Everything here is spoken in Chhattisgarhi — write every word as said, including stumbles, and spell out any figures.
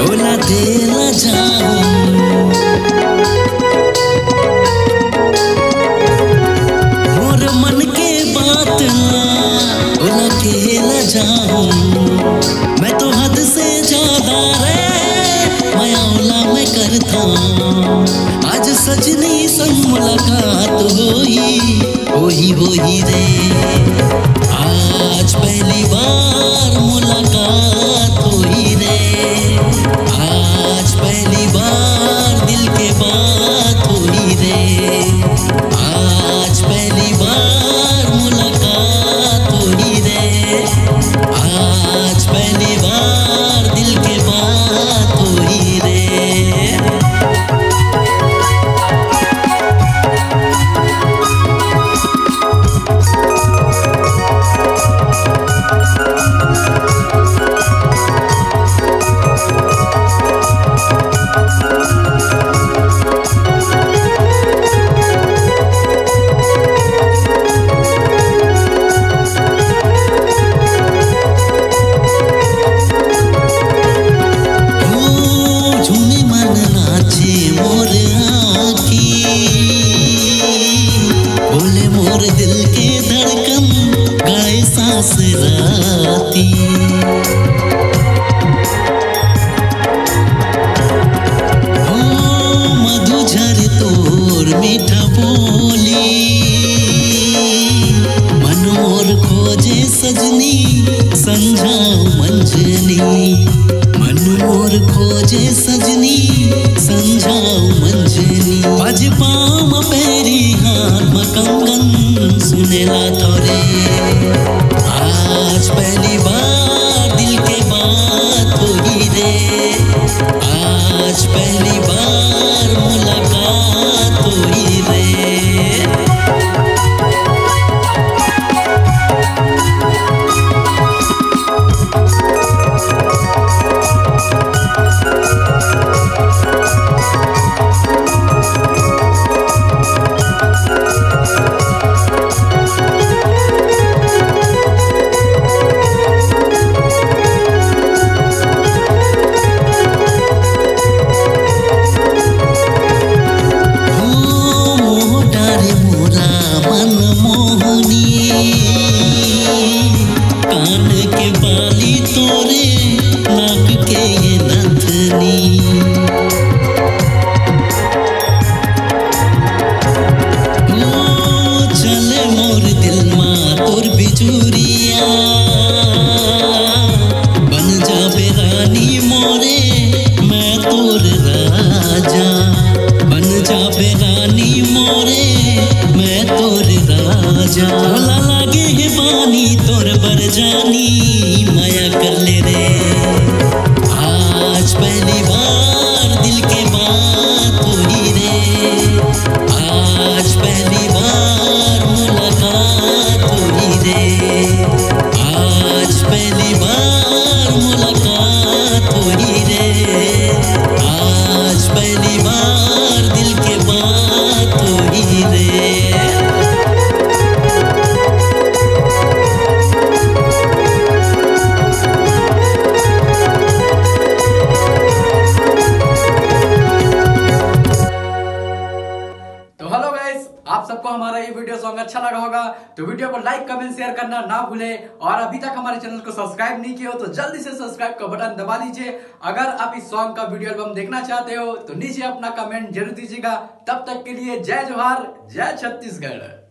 ओला देला जाऊं। मोर मन के बात ना ओला केला जाऊं। मैं तो हद से ज्यादा रे मया ओला मैं करता। आज सजनी संग मुलाकात होई, होई, होई रे। आज पहली बार मुलाकात होई रे। आज पहली बार दिल के बात होई रे। आज पहली बार मुलाकात होई रे। आज पहली बार दिल के बात होई रे। ओ झूमे मन नाचे मोर आँखी, बोले मोर दिल के धड़कन, गाए सांस राती। ओ मधुझर तोर मीठा बोली, मन मोर खोजे सजनी, संझा मंझनी। मन मोर खोजे सजनी, संझा मंझनी। बाजे पाँव म पैरी, हाथ म कंगन, सुनेला थोरे। आज पहली बार दिल के बात होई रे। आज पहली बार मुलाकात होई रे। ओ मोटा रे मोरा मन मोहनी, कान के बाली तोरे, नाक के ये नथनी। ओ चले मोर दिल मा तोर बिजुरिया, बन जाबे रानी मोरे, मैं तोर राजा। बन जाबे रानी मोरे, मैं तोर राजा। भोला लागे हे पानी तोर बर जानी, मया कर ले रे। आज पहली बार दिल के बात होई रे। आज पहली बार मुलाकात होई रे। आज पहली बार मुलाकात होई रे। आज पहली बार दिल के बात होई रे। तो हेलो गाइस, आप सबको हमारा ये वीडियो सॉन्ग अच्छा लगा होगा तो वीडियो को लाइक, कमेंट, शेयर करना ना भूले। और अभी तक हमारे चैनल को सब्सक्राइब नहीं किया हो तो जल्दी से सब्सक्राइब का बटन दबा लीजिए। अगर आप इस सॉन्ग का वीडियो एल्बम देखना चाहते हो तो नीचे अपना कमेंट जरूर दीजिएगा। तब तक के लिए जय जोहार, जय छत्तीसगढ़।